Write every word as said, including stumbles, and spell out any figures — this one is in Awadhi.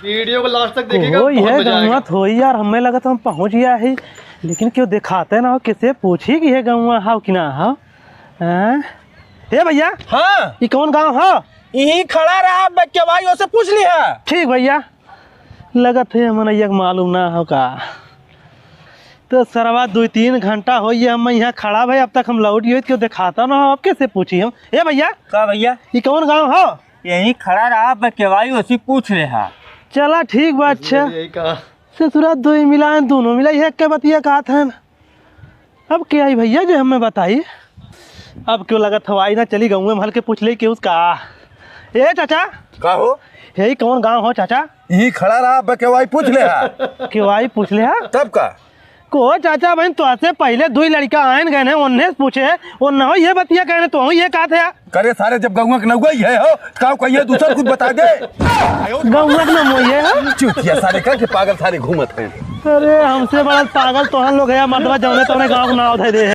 वीडियो को लास्ट तक देखिएगा, कोई बहुत है मजा आएगा। गौवा थोई यार, हमें लगत हम पहुँच गया है, लेकिन क्यों दिखाते ना हो, किसे पूछी कि है गौवा हाव कि ना हाव? हैं? ए भैया, हाँ। ई कौन गाँव हो? यहीं खड़ा रहा, बे केवाई ओसे पूछ लिहा। ठीक भैया, लगत है मनैया के मालूम ना हो का। तो सरवा दुइ तीन घंटा होइ है हम यहाँ खड़ा भाई, अब तक हम लौट गए, क्यों दिखाता ना हो, अब कैसे पूछी हम? ए भैया, का भैया? ई कौन गाँव हो? यहीं खड़ा रहा, बे केवाई ओसे पूछ लिहा। चला ठीक बा, अच्छा। यही कहा। ससुरा दुइ मिलाएन, दोनों मिलाई है, एक के बतिया कहत हन। अब के आई भैया जे हमें बताई? अब क्यों लगत हवाई ना चली गौवे महल के पूछ ले कि उसका। ए चाचा, का हो? यही कौन गाँव हो चाचा? यही खड़ा रहा, बे केवाई पूछ लिहा। केवाई पूछ लिहा? तब का? को चाचा बहन, तो से पहले दुइ लड़का आयन गए हैं, उन्हें से पूछे, वो न हो ये बतिया कहने, तो ये कहते हैं। करे सारे, जब गौवा के नौवा ही है हो, तो का कहिए दूसर कुछ बता दे। गौवा के नौवा ही है हो? चुतिया सारे, का के पागल सारे घूमत हैं। अरे हमसे बड़ा पागल तोहन लोग है, मर्दवा जौने तौने गाँव के नाव धै दे।